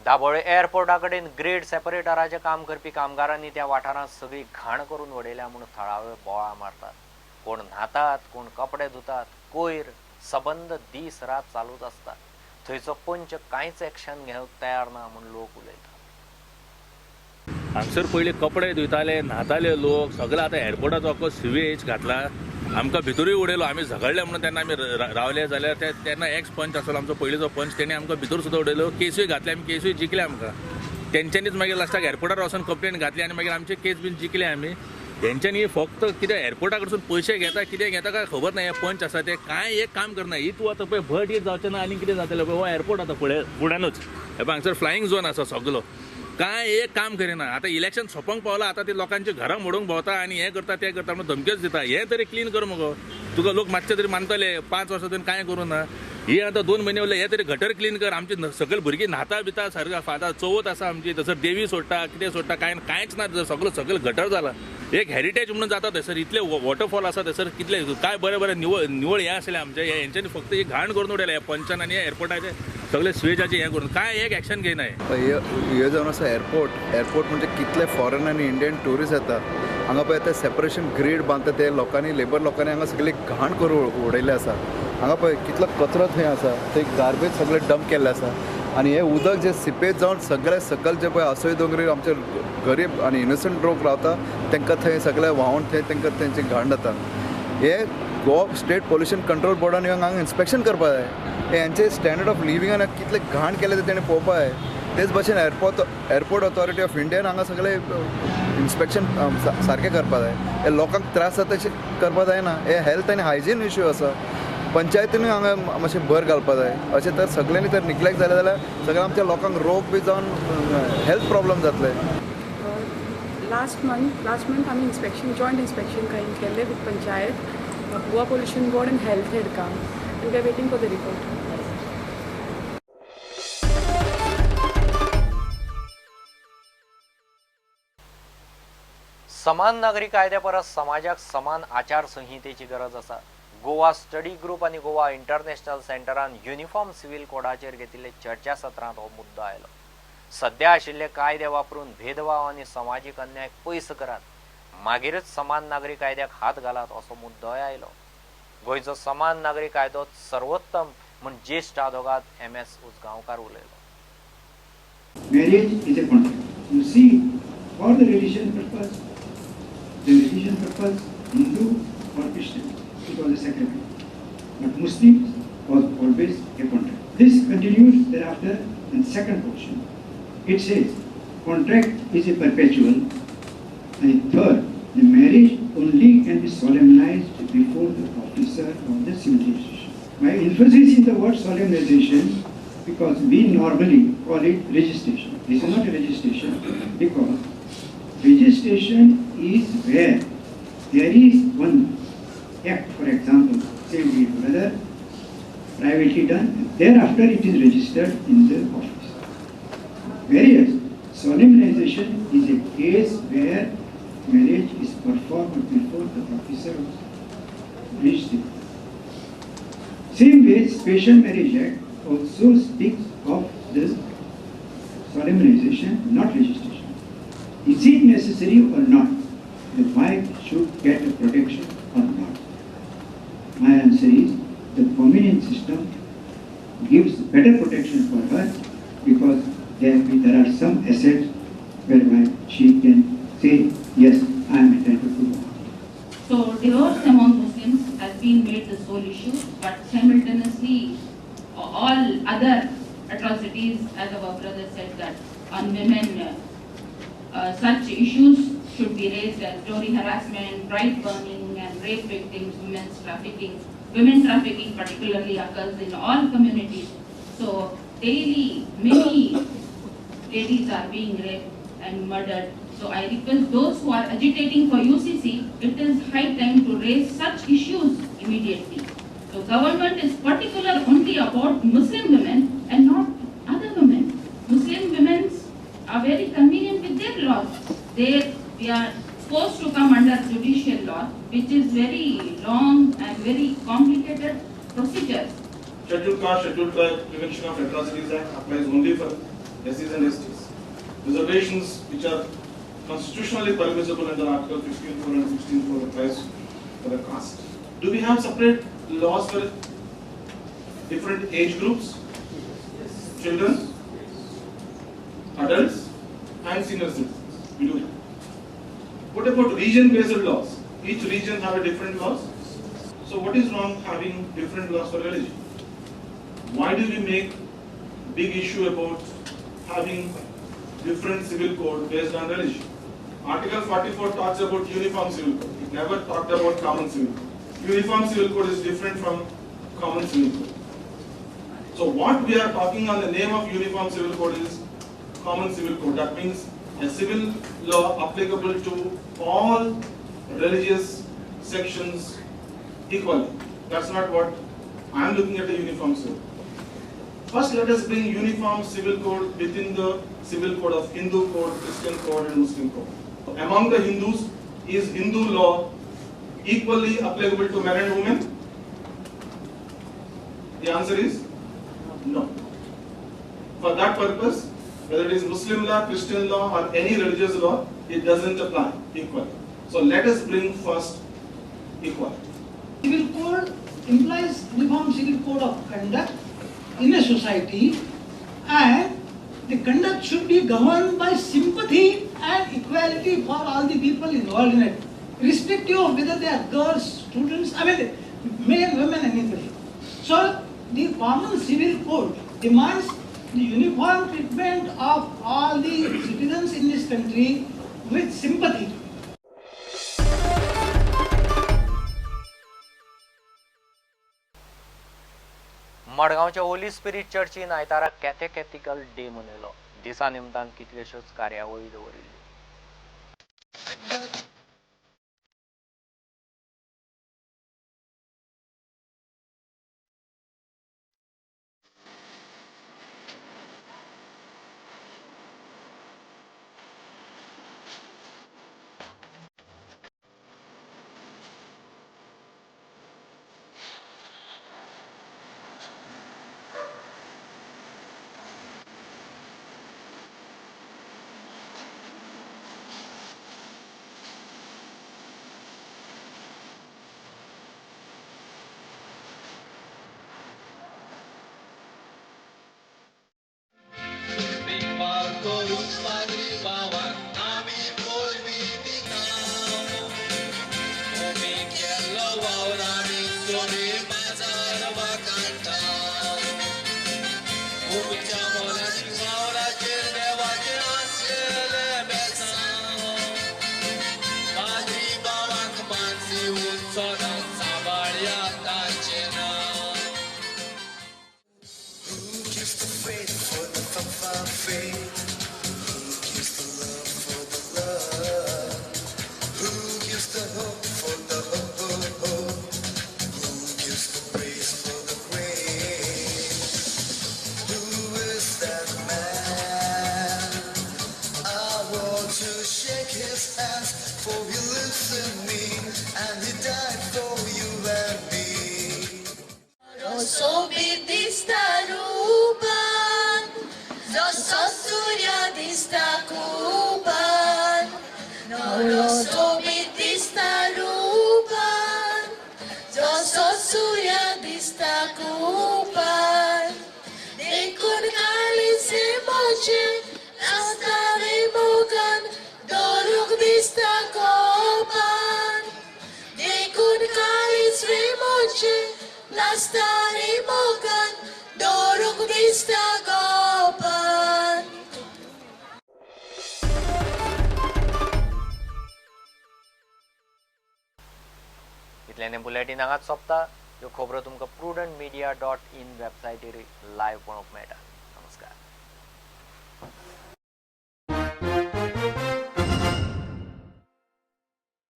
दाबोळे एअरपोर्टा कडेन ग्रेड सेपरेटराचें काम करपी कामगारांनी त्या वाठारांत सगळी घाण करून उडयल्या म्हूण थळावे बोळा मारतात. कोण न्हातात, कोण कपडे धुतात, कोयर सबंद दीस रात चालूच आसता. थंयचो पंच कांयच एक्शन घेवंक तयार ना म्हूण लोक उलयतात. हांगसर पयलीं कपडे धुयताले, न्हाताले लोक, सगळे आतां एअरपोर्टाचो अख्खो सिवेज घातला, आमकां भितरूय उडयलो. आमी झगडले म्हणून तेन्ना आमी रावले जाल्यार तेन्ना एक्स पंच आसलो आमचो पयलींचो पंच, तेणी आमकां भितर सुद्दां उडयलो, केसूय घातले, आमी केसूय जिखले आमकां. तेंच्यांनीच मागीर लास्टाक एअरपोर्टार वचून कंप्लेन घातली आनी मागीर आमची केस बीन जिखले आमी. तेंच्यांनी फक्त कितें एअरपोर्टा कडसून पयशे घेता, कितें घेता काय खबर ना. हे पंच आसा ते कांय एक काम करना. ही तूं आतां पळय भट एक जावचें ना आनी कितें जातलें पळय. हो एअरपोर्ट आतां फुडें फुड्यानूच हे पळय हांगसर फ्लायींग झोन आसा सगलो, कांय एक काम करिना. आतां इलेक्शन सोंपोंक पावलां, आतां ते लोकांच्या घरां मोडूंक भोंवता आनी हें करता तें करता म्हणून धमक्योच दिता. हें तरी क्लीन कर मगो, तुका लोक मातशे तरी मानतले. 5 वर्सां तुवें कांय करूं ना. हे आतां 2 म्हयने उरले, हे तरी गटर क्लीन कर. आमची सगळे भुरगीं न्हाता बिता सारकें, आतां चवथ आसा आमची, थंयसर देवी सोडटा कितें सोडटा कांय कांयच ना. सगळो सगळें गटर जाला. एक हेरिटेज म्हणून जाता थंयसर, इतले वॉटरफॉल आसा थंयसर, कितले काय बरें बरें निवळ निवळ हें आसलें आमचें. हें हेंच्यांनी फक्त ही घाण करून उडयलें ह्या पंचान आनी एअरपोर्टाचें सगळें सिवेजाचें हें करून कांय एक एक्शन घेयना. हे जावन आसा एअरपोर्ट. एअरपोर्ट म्हणजे कितले फॉरेन आनी इंडियन ट्युरिस्ट येता हांगा. पळय आतां सेपरेशन ग्रेड बांदता ते लोकांनी, लेबर लोकांनी हांगा सगळी घाण करून उडयल्ले आसा. हांगा पळय कितलो कचरो थंय आसा, थंय गार्बेज सगळें डंप केल्लें आसा. आनी हें उदक जें सिपेज जावन सगळें सकयल जे पळय आसोय दोंगरी आमचे गरीब आनी इनोसंट लोक रावता तांकां थंय सगळें व्हांवन थंय तांकां तेंची घाण जाता. हे गोवा स्टेट पोल्युशन कंट्रोल बोर्डान येवन हांगा इन्स्पेक्शन करपाक जाय. हे हेंचे स्टँडर्ड ऑफ लिविंगान कितलें घाण केलें तें तेणें पळोवपाक जाय. तेच भशेन एअरपोर्ट ऑथॉरिटी ऑफ इंडियान हांगा सगळें इन्स्पेक्शन सारकें करपाक जाय. हे लोकांक त्रास जाता तशें करपाक जायना. हे हेल्थ आनी हायजीन इश्यू आसा. पंचायतीनूय हांगा मातशें भर घालपाक जाय. अशें तर सगळ्यांनी तर निग्लेक्ट जालें जाल्यार सगळ्या आमच्या लोकांक रोग बी जावन हेल्थ प्रॉब्लम जातले. लास्ट मंथ आमी इन्स्पेक्शन, जॉयंट इन्स्पेक्शन केल्लें with panchayat, Goa pollution board and health head काम, and we are waiting for the report. समान नागरी कायद्या परस समाजाक समान आचारसंहितेची गरज आसा. गोवा स्टडी ग्रुप आनी गोवा इंटरनॅशनल सेंटरान युनिफॉर्म सिव्हिल कोडाचेर घेतिल्ले चर्चा सत्रांत हो मुद्दो आयलो. सद्या आशिल्ले कायदे वापरून भेदभाव आनी समाजीक अन्याय पयस करात, मागीरच समान नागरी कायद्याक हात घालात असो मुद्दोय आयलो. गोंयचो समान नागरी कायदो सर्वोत्तम म्हूण ज्येश्ठ आदोगाद एम.एस. उजगांवकार उलयलो. Marriage is a contract. You see, for the religion purpose, Hindu or Christian, it was a sacrament. But Muslims was always a contract. This continues thereafter in second portion. It says, contract is a perpetual. And third, the marriage only can be solemnized before the officer of the civil registration. My emphasis in the word solemnization, because we normally call it registration. This is not a registration, because registration is where there is one act, for example, say we brother, privately done, thereafter it is registered in the office. Whereas solemnization is a case where marriage is performed before the officer of registry. Same way, Special Marriage Act also speaks of this solemnization, not registration. Is it necessary or not? The wife should get a protection or not? My answer is the convenient system gives better protection for her, because there are some assets whereby she can say, yes, I am entitled to go. So divorce among Muslims has been made the sole issue, but simultaneously all other atrocities, as our brother said, that on women, such issues should be raised as dowry harassment, bride burning, and rape victims, women's trafficking. Women trafficking particularly occurs in all communities. So daily, many ladies are being raped and murdered. So I request those who are agitating for UCC, it is high time to raise such issues immediately. So government is particular only about Muslim women and not other women. Muslim women are very convenient with their laws. We are supposed to come under judicial law, which is very long and very complicated procedures. Scheduled Caste, Scheduled Tribe Prevention of Atrocities Act applies only for SCs and STs. Reservations which are constitutionally permissible under Article 15(4) and 16(4) applies for the caste. Do we have separate laws for different age groups? Yes. Children, adults, and senior citizens. We do have. What about region-based laws? Each region have a different laws. So what is wrong having different laws for religion? Why do we make big issue about having different civil code based on religion? Article 44 talks about uniform civil code. It never talked about common civil code. Uniform civil code is different from common civil code. So what we are talking on the name of uniform civil code is common civil code. That means a civil law applicable to all religious sections equally. That's not what I am looking at a uniform civil code. First, let us bring uniform civil code within the civil code of Hindu code, Christian code, and Muslim code. Among the Hindus, is Hindu law equally applicable to men and women? The answer is no. For that purpose, whether it is Muslim law, Christian law, or any religious law, it doesn't apply equally. So let us bring first equality. Civil code implies uniform civil code of conduct in a society, and the conduct should be governed by sympathy and equality for all the people involved in it, irrespective of whether they are girls, students, I mean male, women, anybody. So the common civil code demands the uniform treatment of all the citizens in this country with sympathy. मडगांवच्या Holi spirit चर्चीन आयतारा कॅथेकॅथिकल day मनयलो. दिसा निमतान कितल्योश्योच कार्यावळी दवरिल्ल्यो. इतल्याने bulletin हांगाच सोंपता. ह्यो खबरो तुमकां prudentmedia.in वेबसायटीर लायव्ह पळोवंक मेळटा.